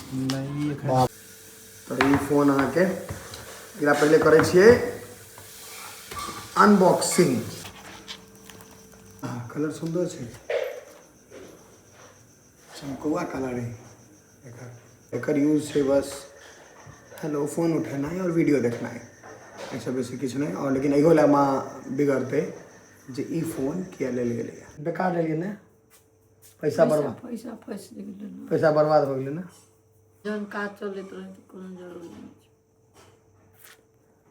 नहि, ई एखन तऽ ई फोन अहाँके एकरा पहिले करै छियै अनबॉक्सिंग। हँ, कलर सुन्दर छै, चमकौआ कलर है एकर। एकर यूज छै बस हेलो फोन उठेनाइ आओर वीडियो देखनाइ, एहिसँ बेसी किछु नहि। आओर लेकिन इहो लए माँ बिगड़तै जे ई फोन किया लेल गेलैए, बेकार लेलियै ने, पैसा बर्बाद, पैसा फसि गेलै ने, पैसा बर्बाद भऽ गेलै ने। जहन काज चलैत रहै तऽ कोनो जरूरी नहि छै।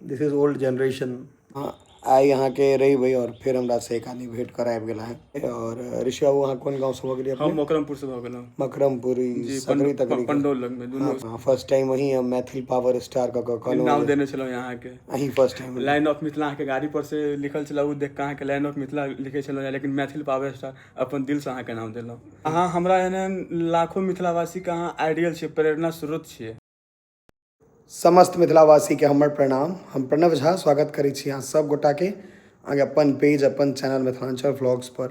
दिस is old generation. आइ अहाँके रहिबै आओर फेर हमरासँ एक आदमी भेँट करऽ आबि गेला हँ। आओर ऋषि बाबू, अहाँ कोन गाँवसँ भऽ गेलियै? हम मकरमपुर से भऽ गेलहुँ। मकरमपुर ई जी, सगरी तगरी पंडौल लगमे दुनू। हाँ, फर्स्ट टाइम वही हम मैथिल पावर स्टार कऽ कऽ कहलहुँ नाम देने छलहुँ अहाँके। अहीं first time line of Mithila अहाँके गाड़ी पर से लिखल छलै, ओ देख कऽ अहाँके लाइन ऑफ मिथिला लिखै छलहुँ, लेकिन मैथिल पावर स्टार अपन दिलसँ अहाँके नाम देलहुँ। अहाँ हमरा एहन एहन लाखों मिथिलावासीके अहाँ आइडियल छियै, प्रेरणा स्रोत छियै। समस्त मिथिलावासीके हमर प्रणाम। हम प्रणव झा स्वागत करै छी अहाँ सब गोटाके अहाँके अपन पेज, अपन चैनल मिथिलाञ्चल व्लॉग्स पर।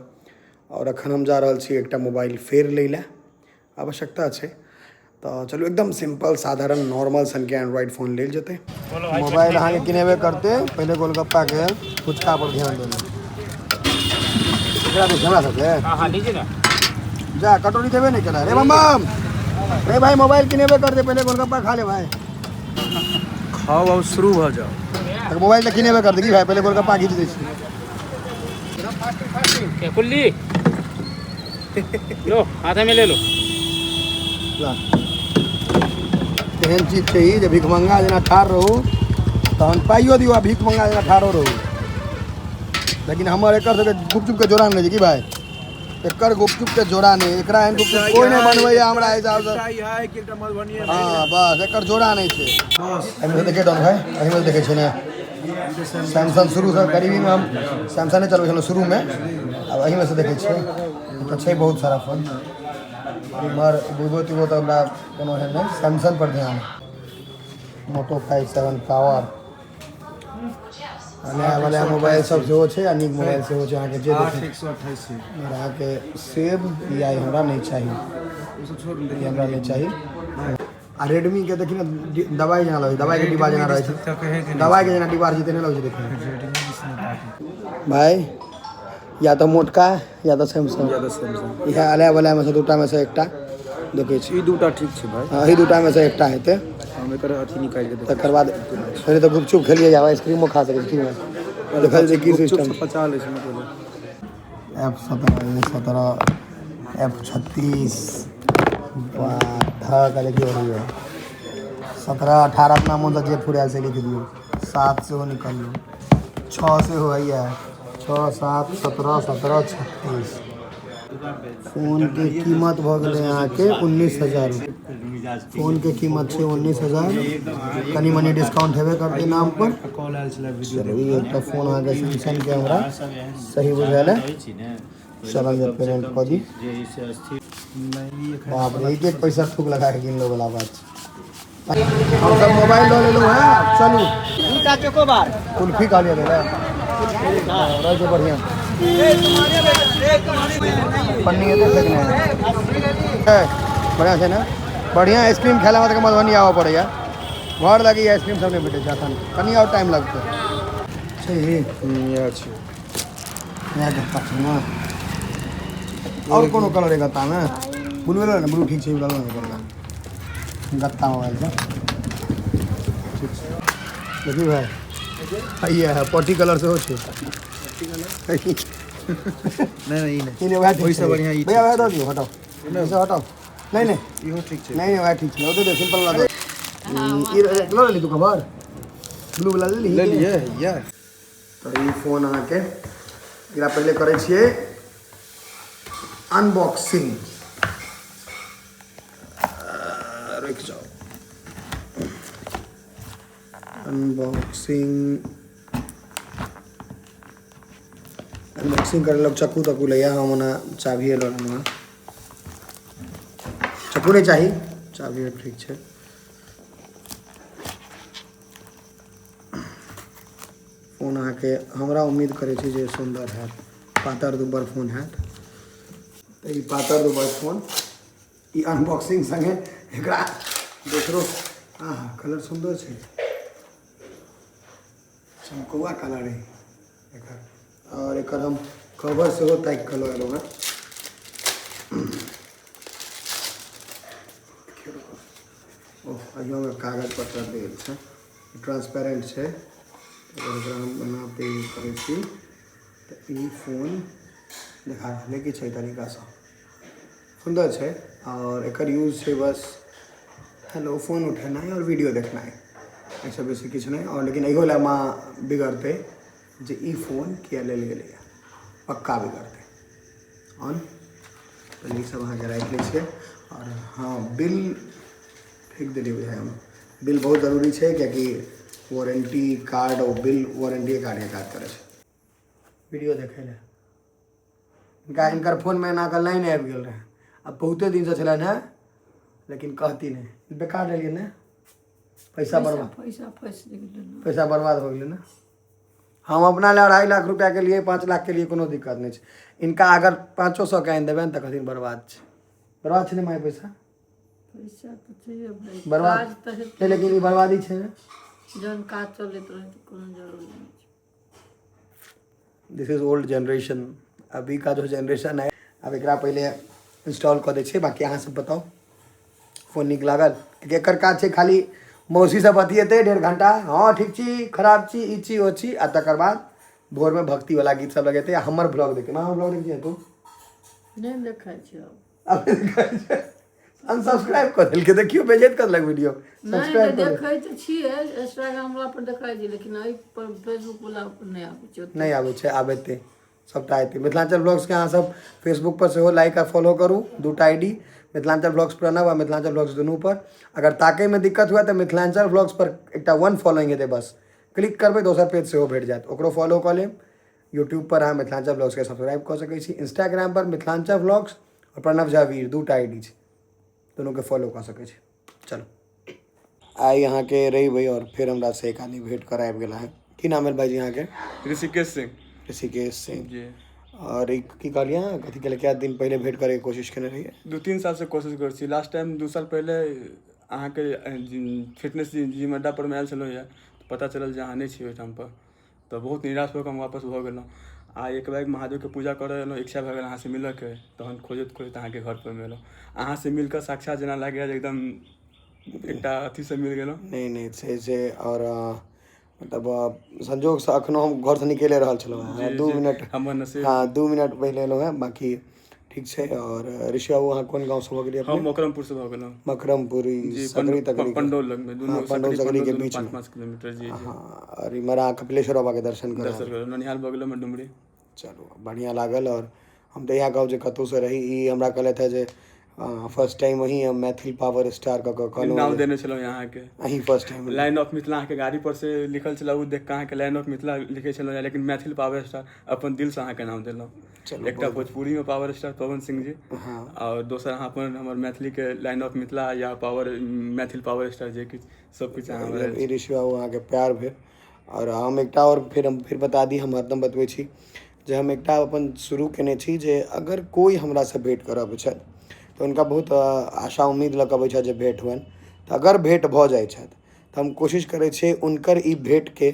आओर अखन हम जा रहल छी एकटा मोबाइल फेर लै लए, आवश्यकता छै। तऽ चलू एकदम सिंपल साधारण नॉर्मल सनके एंड्रॉइड फोन लेल जेतै। मोबाइल अहाँके किनेबे करतै, पहिले गोलगप्पाके फुचका पर ध्यान देबै। एकरा दै हमरा सबके। हाँ, लीजिए ना। जा कटोरी देबे नहीं केला रे बम बम रे भाई। मोबाइल किनेबे कर दे, पहले गोलगप्पा खा ले भाई। खाउ और शुरू भऽ जाउ। तक मोबाइल तऽ किनेबे कर दे की भाई, पहले गोलगप्पा घीच दै छी। क्या कुल्ली लो, हाथ में ले लो। ला। तेहन चीज छै ई जे भिखमंगा जेना ठाढ़ रहू तहन पाइयो दियौ आ भिखमंगा जेना ठाढ़ो रहू, लेकिन हमर एकर सबके गुपचुपके जोड़ा नहि छै की भाई। एकर गुपचुपके जोड़ा नहि, एकरा एहन गुपचुप कोइ नहि बनबैया हमरा हिसाबसँ। हाँ, बस एकर जोड़ा नहि छै। एहिमे देखिए डॉन भाई, एहिमे देखै छियै ने सैमसंग। शुरूसँ गरीबीमे हम सैमसंगे चलबै छलहुँ शुरूमे, आब एहिमे से देखै छियै तऽ छै बहुत सारा फोन। इम्हर वीवो तीवो तऽ हमरा कोनो एहन नहि, सैमसंग पर ध्यान। मोटो 57 पावर, नया वाला मोबाइल सब सेहो छै आ नीक मोबाइल सेहो छै। अहाँके जे देखै 128 छै। आओर अहाँके सेब ई आइ हमरा नहि चाही, ई हमरा नहि चाही। आ रेडमी के देखी ने, दवाइ जेना लगै छै, दवाइके डिब्बा जेना रहै छै, दवाइके जेना डिब्बा रहै छै, तेहने लगै छै देखैमे। भाई, या तऽ मोटका या तऽ सैमसंग, इएह अलाय वलायमे से दूटामे से एकटा देखै छी। ई दूटा ठीक छै भाई। हाँ, एहि दूटामे से एकटा हेतै। हम एकर अथी निकालि के तकर बाद पहिले तऽ गुपचुप खेलियै, आब आइसक्रीमो खा सकै छी। देखल जे की सिस्टम पचा लै छै पहिले। एफ 17, ए 17, एफ 36, धऽ कऽ देखियौ, होइए 17, 18, अपना मोनसँ जे फुरायल से लिख दियौ। 7 सेहो निकललू, 6 सेहो होइए, 6, 7, 17, 17, 36। फोनके कीमत भऽ गेलै अहाँके 19,000 रुपैआ। फोनके कीमत छै 19,000, कनि मनि डिस्काउंट हेबे करतै नाम पर। चलू, ई एकटा फोन अहाँके सैमसंगके हमरा सही बुझायल है। चलल जे पेमेंट कऽ दी। बाप रे, एक एक पैसा थूक लगा के गिनलो वाला बात छै। हम सब मोबाइल लऽ लेलहुँ हँ, चलू। दूटा चोकोबार कुल्फी कहलियै लै रहै छै, बढ़िआँ पन्नी हेतै फेकने है, बढ़िआँ छै ने। बढ़िआँ आइसक्रीम खाय लए हमरा सबके मधुबनी आबऽ पड़ैया, घर लग ई आइसक्रीम सब नहि भेटै छै एखन, कनि आओर टाइम लगतै छै ई। इएह छै। इएह गत्ता छै ने? आओर कोनो कलर है गत्तामे? ब्लू लऽ ने, ब्लू ठीक छै, लऽ ने गत्ता मोबाइल से ठीक छै। देखी भाई, इएह है, पट्टी कलर सेहो छै। नहि नहि, ई नहि। ई नहि, वएह ठीक ओहिसँ छै। बढ़िआँ ई। भैया, वएह दऽ दियौ, हटाउ, एहिसँ हटाउ। नहि नहि, इहो ठीक छै। नहि नहि, वएह ठीक छै, ओ दे दे, सिंपल वाला दे। ई लऽ लेली तू कवर ब्लू वाला ले ली। ले लिए इएह। तऽ ई फोन अहाँके एकरा पहिले करै छियै अनबॉक्सिंग। रुकि जाउ, अनबॉक्सिंग। अनबॉक्सिंग करै लोक चक्कू तक्कू लैया, हम ओना चाभिए लऽ लेलहुँ हँ। चक्कू नहि चाही, चाभी ठीक छै। फोन अहाँके हमरा उम्मीद करै छी जे सुन्दर हैत, पातर दुब्बर फोन हैत। तऽ ई पातर दुब्बर फोन, ई अनबॉक्सिंग सङ्गे एकरा दोसरो। हाँ, कलर सुन्दर छै, चमकौआ कलर है एकर। आओर एकर हम कवर सेहो ताकि कऽ लऽ एलहुँ हेँ। ओह, अहियोमे कागज पत्तर देल छै, ट्रांसपेरेंट छै। एकरा हम एना पे करै छी तऽ ई फोन देखा रहल कि छै तरीकासँ सुन्दर छै। आओर एकर यूज छै बस हेलो फोन उठेनाइ आओर वीडियो देखनाइ, एहिसँ बेसी किछु नहि। आओर लेकिन इहो लए माँ बिगड़तै जे ई फोन किया लेल गेलैए, पक्का बिगड़तै। ऑन पहिले ईसब अहाँके राखि लै छियै। आओर हँ, बिल फेक देलियै बुझाइ हम। बिल बहुत जरूरी छै, कियाकि वारंटी कार्ड आओर बिल वारंटिए कार्डके काज करै छै। वीडियो देखै लए हिनका हिनकर फोनमे एना कऽ लाइन आबि गेल रहै। आ बहुते दिनसँ छलनि हेँ, लेकिन कहती नहि। बेकार लेलियै ने पैसा, बर्बाद। पैसा फसि गेलै ने। पैसा बर्बाद हो गेलै ने। हम अपना लए 2.5 लाख रुपैआके लिए, 5 लाखके लिए कोनो दिक्कत नहि छै। हिनका अगर 500 के आनि देबनि तऽ कहथिन बर्बाद छै, बर्बाद छै ने माय पैसा। पैसा तऽ छैहे भाय। बर्बाद काज तऽ हेतै। नहि, लेकिन ई बर्बादी छै ने। जहन काज चलैत रहै तऽ कोनो जरूरी नहि छै। दिस is old generation, अभी का जो जनरेशन है। आब एकरा पहिले इंस्टॉल कऽ दै छियै। बाँकी अहाँ सब बताउ, फोन नीक लागल? कियाकि एकर काज छै खाली मौसीसँ बतियेतै 1.5 घंटा, हँ ठीक छी, खराब छी, ई छी, ओ छी, आ तकर बाद भोरमे भक्तिवला गीत सब लगेतै आ हमर ब्लॉग देखतै। माँ, हमर ब्लॉग देखै छियै तू? नहि देखै छियै आब। आब नहि देखै छै? अनसब्सक्राइब कऽ देलकै, देखियौ, बेइज्जत कऽ देलक वीडियो। नहि। सब्सक्राइब तऽ कऽ। देखै तऽ छियै, इंस्टाग्राम वला पर देखै छियै, लेकिन एहि पर फेसबुक वला पर नहि आबै छै ओते। नहि आबै छै? आब एतै, सभटा एतै। मिथिलाञ्चल ब्लॉग्सके अहाँ सब फेसबुक पर सेहो लाइक आ फॉलो करू। दूटा I D, Mithilanchal blogs Pranav आ मिथिलाञ्चल ब्लॉग्स दुनू पर। अगर ताकैमे दिक्कत हुए तऽ मिथिलाञ्चल ब्लॉग्स पर एकटा वन फॉलोइंग हेतै, बस क्लिक करबै, दोसर पेज सेहो भेट जायत, ओकरो फॉलो कऽ लेब। यूट्यूब पर अहाँ मिथिलाञ्चल ब्लॉग्सके सब्सक्राइब कऽ सकै छी। इंस्टाग्राम पर मिथिलाञ्चल ब्लॉग्स आओर प्रणव झा वीर दूटा I D छै, दुनूके फॉलो कऽ सकै छी। चलू, आइ अहाँके रहि आओर फेर हमरासँ एक आदमी भेँट करऽ आबि गेला हँ। की नाम भेल भाइजी अहाँके? ऋषिकेश सिंह। ऋषिकेश सिंह। जी। आओर ई की कहलियै अहाँ, कथी कहलियै, कए दिन पहिले भेँट करैके कोशिश केने रहियै? 2-3 सालसँ कोशिश करै छी। लास्ट टाइम 2 साल पहिले अहाँके फिटनेस जिम अड्डा पर मे आयल छलहुँ यऽ, तऽ पता चलल जे अहाँ नहि छी ओहिठाम पर, तऽ बहुत निराश भऽ कऽ हम वापस भऽ गेलहुँ। आ एक बैग महादेवके पूजा करऽ एलहुँ, इच्छा भऽ गेल अहाँसँ मिलऽके, तहन खोजैत खोजैत अहाँके घर पर एलहुँ। अहाँसँ मिल कऽ साक्षात जेना लागैए जे एकदम एकटा अथीसँ मिल गेलहुँ। नहि नहि, छै से। आओर मतलब संजोगसँ एखनो हम घरसँ निकलि रहल छलहुँ हेँ, 2 मिनट। हमर नसीब। हँ, 2 मिनट पहिले एलहुँ हेँ। बाँकी ठीक छै। आओर ऋषि बाबू, अहाँ कोन गाँवसँ भऽ गेलियै? हम मकरमपुरसँ भऽ गेलहुँ। मकरमपुर ई जी। सकरी तकरी? पंडौल लगमे दुनू। हँ, पंडौल सकरी के बीच। 5-5 किलोमीटर, जी जी। हँ, आओर इम्हर अहाँ कपिलेश्वर बाबाके दर्शन करऽ? दर्शन करू, ननिहाल बगलोमे डुमरी। चलू, बढ़िआँ लागल। आओर हम तऽ इएह कहब जे कतहुसँ रही, ई हमरा कहलथि हेँ जे फर्स्ट टाइम वही हम मैथिल पावर स्टार कऽ कऽ कहलहुँ। नाम देने छलहुँ अहाँके। अहीं first time. Line of Mithila अहाँके गाड़ी पर से लिखल छलै, ओ देख कऽ अहाँके लाइन ऑफ मिथिला लिखै छलहुँ, लेकिन मैथिल पावर स्टार अपन दिलसँ अहाँके नाम देलहुँ। चलू। एकटा भोजपुरीमे पावर स्टार पवन सिंह जी आओर दोसर अहाँ अपन हमर मैथिलीके लाइन ऑफ मिथिला या पावर मैथिल पावर स्टार, जे किछु सब किछु अहाँ हमरा। ई ऋषि बाबू, अहाँके प्यार भेल। आओर हम एकटा आओर फेर हम फेर बता दी, हम हरदम बतबै छी जे हम एकटा अपन शुरू केने छी जे अगर कोइ हमरासँ भेँट करऽ अबै छथि तऽ हुनका बहुत आशा उम्मीद लऽ कऽ अबै छथि जे भेँट हुअनि, तऽ अगर भेँट भऽ जाइ छथि तऽ हम कोशिश करै छियै हुनकर ई भेँटके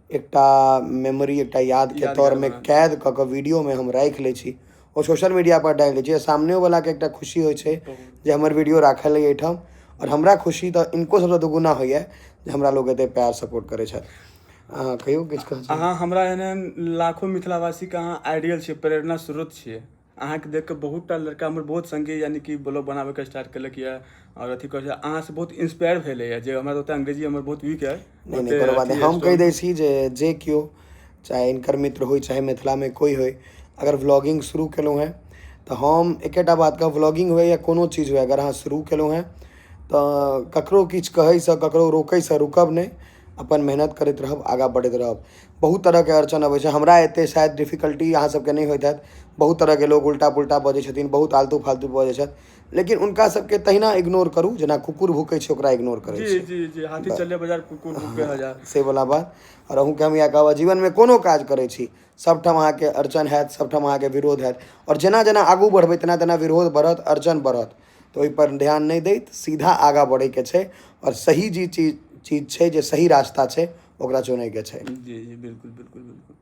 एकटा मेमोरी, एकटा यादके यादगार तौरमे बना। कैद कऽ कऽ वीडियोमे हम राखि लै छी, ओ सोशल मीडियापर डालि दै छियै। सामनेवलाके एकटा खुशी होइ छै जे हमर वीडियो राखल अइ एहिठाम। आओर हमरा खुशी तऽ इनको सबसँ दुगुना होइए जे हमरा लोग एते प्यार सपोर्ट करै छथि। अहाँ कहियौ, किछु कहै छी? अहाँ हमरा एहन एहन लाखों मिथिलावासीके अहाँ आइडियल छियै, प्रेरणा स्रोत छियै। अहाँके देख कऽ बहुत टा लड़का हमर बहुत संगी यानी कि ब्लॉग बनाबैके स्टार्ट केलक यऽ आओर अथी करै छै, अहाँसँ बहुत इंस्पायर भेलैए, जे हमरा ओतेक अंग्रेजी हमर बहुत वीक यऽ। नहि नहि, कोनो बात नहि। हम कहि दै छी जे जे केओ, चाहे हिनकर मित्र होइ, चाहे मिथिलामे कोइ होइ, अगर व्लॉगिंग शुरू केलहुँ हेँ तऽ हम एकेटा बात कहब, व्लॉगिंग हुए या कोनो चीज हुए, अगर अहाँ शुरू केलहुँ हेँ तऽ ककरो किछु कहैसँ, ककरो रोकैसँ रुकब नहि, अपन मेहनत करैत रहब, आगाँ बढ़ैत रहब। बहुत तरहके अड़चन अबै छै। हमरा एतेक शायद डिफिकल्टी अहाँ सबके नहि होइत हैत। बहुत तरहके लोक उल्टा पुल्टा बजै छथिन, बहुत आलतू फालतू बजै छथि, लेकिन हुनका सबके तहिना इग्नोर करू जेना कुकुर भूकै छै ओकरा इग्नोर करै जी छै। जी जी, हाथी चले बाजार कुकुर भूके हजार। से वला बात। आओर अहूँके हम इएह कहब, जीवनमे कोनो काज करै छी, सभठाम अहाँके अड़चन हैत, सभठाम अहाँके विरोध हैत, आओर जेना जेना आगू बढ़बै तेना तेना विरोध बढ़त, अड़चन बढ़त। तऽ ओहिपर ध्यान नहि दैत सीधा आगाँ बढ़ैके छै आओर सही जे चीज चीज छै, जे सही रास्ता छै, ओकरा चुनैके छै। जी जी, बिल्कुल बिल्कुल बिल्कुल।